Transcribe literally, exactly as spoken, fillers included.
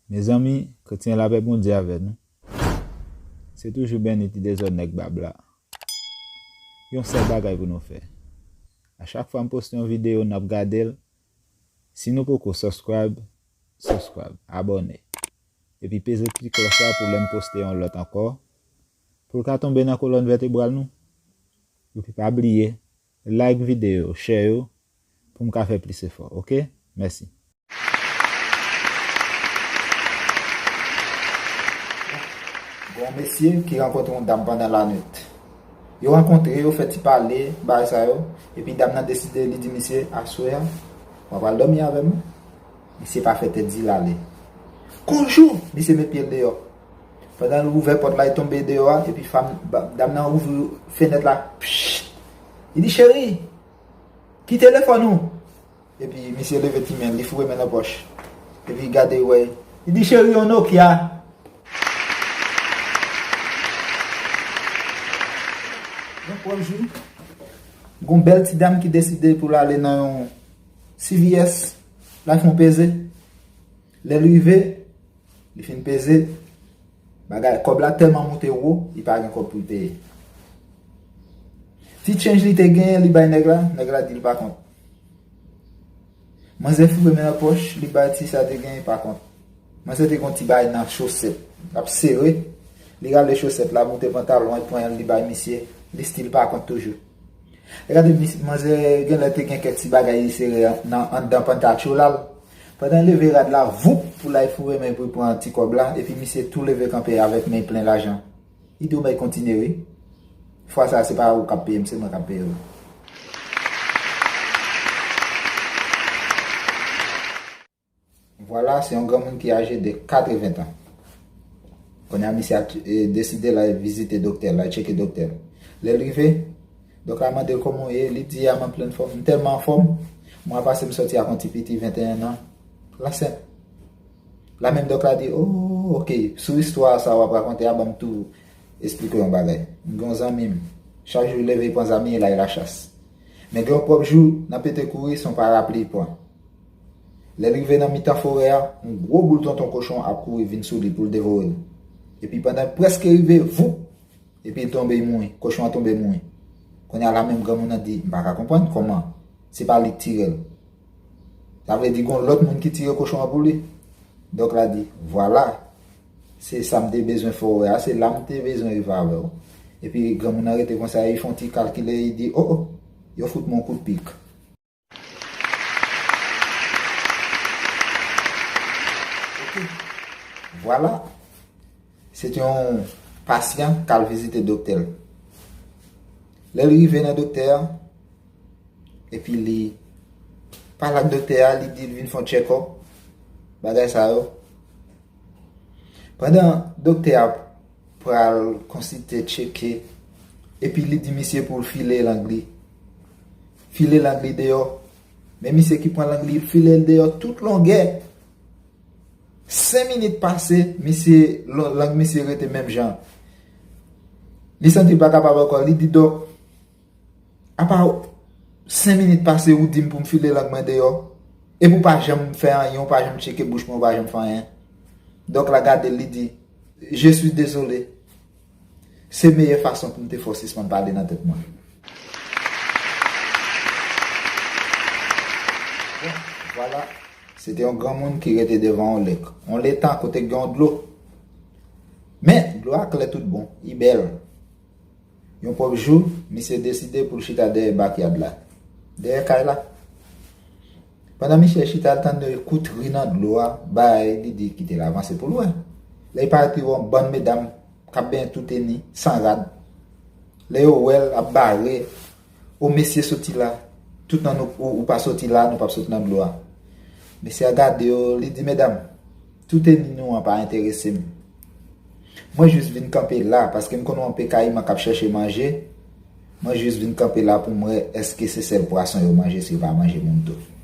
Mezanmi, kretyen lapè Bondye avè nou. Se toujou Bennett ki dezòd nèg bab la. Yon sèl bagay pou nou fè. A chak fwa m poste yon videyo, n ap gade l. Si nou poko subscribe, subscribe, abòne. Epi peze ti klòch la pou lè m poste yon lòt ankò, pou l ka tonbe nan kolòn vètebral nou. Epi pa bliye, like videyo, share yo, pou m ka fè plis efò, oke? Mèsi. Gen yon mesye ki rankontre yon dam pandan lanwit. Yo rankontre, yo fè ti pale, bagay sa yo, epi dam nan deside, li di misye, "Aswè a, w ap al dòmi avè m?" Misye pa fè tèt di l ale. Kou jou, misye met pye l deyò. Pandan l ouvè pòt la, li tonbe deyò a, epi fanm, ba- dam nan ouvri fenèt la. Psh! Li di, "Cheri, ki telefòn ou?" Epi misye leve ti men, li foure men nan pòch. Epi gade, wè. Li di, "Cheri, yon Nokia." Yon pwòp jou, gon bèl ti dam ki deside pou l ale nan yon C V S, l al fè yon peze. Lè l rive, li fin peze, bagay, kòb la tèlman moute wo, li pa gen kòb pou l peye. Ti change li te genyen, li bay nèg la, nèg la di l pa kont. Manzè foure men nan pòch, li bay ti sa te genyen, pa kont. Manzè te gon ti bagay nan chosèt, l ap sere. Li rale chosèt la, moute pantalon, li pran li bay misye, li still pa kont toujou. E gade, mis- manzè genlè te gen kèk ti bagay li sere nan anndan pantalon la l. Pandan l leve rad la, voup, pou l al foure men pou l pran ti kòb la, epi misye tou leve kanpe avèk men plen lajan. Li di w bay kontinye wi. Fwa sa se pa ou k ap peye m, se mwen k ap peye w. Vwala, se yon granmoun ki aje de katreven tan. Kounye a misye a, e, deside l al vizite doktè l, l al tcheke doktè l. Lè l rive, dòk la mande l kòman w ye, li di a m an plen fòm, m tèlman anfòm, mwa pase m sòti ak yon ti piti venteyen an, l ansent. La menm dòk la di, "Oh, oke, sou istwa sa w ap rakonte a, ban m tou esplike w yon bagay. M gen yon zanmi m, chak jou li leve li pran zam li, li al lachas. Men gen yon pwòp jou, nan pete kouri, se yon parapli li pran. Lè l rive nan mitan forè a, yon gwo boul tonton kochon ap kouri vin sou li pou l devore l. Epi pandan l prèske rive, voup! Epi l tonbe, li mouri. Kochon an tonbe, mouri." Kounye a la menm granmoun nan di, "M pa ka konprann kòman se pa li k tire l. Sa vle di gon lòt moun ki tire kochon an pou li?" Dòk la di, "Vwala, se sa m te bezwen fè w wè a, se la m te bezwen rive avè w." Epi granmoun nan rete konsa, li fè yon ti kalkile, li di, "Oh, oh, yo fout mwen yon kout pik." Oke. Vwala. Se te yon pasyan k al vizite doktè l. Lè l rive nan doktè a, epi li pale ak doktè a, li di l vin fè yon tchèkòp, bagay sa yo. Pandan doktè a pral konsilte, tcheke, epi li di misye pou l file lang li. File lang li deyò. Men misye ki pran lang li, l file l deyò tout longè. Senk minit pase, misye, lang misye rete menm jan. Li santi l pa kapab ankò, li di, "Dòk, apa senk minit pase ou di m pou m file lang mwen deyò, epi w pa janm fè anyen, w pa janm tcheke bouch mwen, w pa janm fè anyen?" Dòk la gade l, li di, "Je suis désolé. Se meyè fason pou m te fè w sispann pale nan tèt mwen." Bon, vwala. Se te yon granmoun ki rete devan yon lèk. Yon letan kote k gen yon dlo. Men, dlo a klè tout bon, li bèl. Yon pòp jou, misye deside pou l chita dèyè bakyad la, dèyè kay la. Pandan misye chita, l tande yon kout ri nan dlo a, bay, li di kite l avanse pou l wè. Lè l parèt, li wè yon bann medam k ap benyen touteni, san rad. Lè yo wè l ap bare, "O mesye, soti la. Tout nan nou, ou, ou pa soti la, nou p ap sot nan dlo a." Mesye a gade yo, li di, "Medam, touteni nou an pa enterese m. Mwen jis vin kanpe la, paske m konn wè yon pe kayiman k ap chèche manje. Mwen jis vin kanpe la pou m wè èske se sèl pwason yo manje, si yo pa manje moun tou."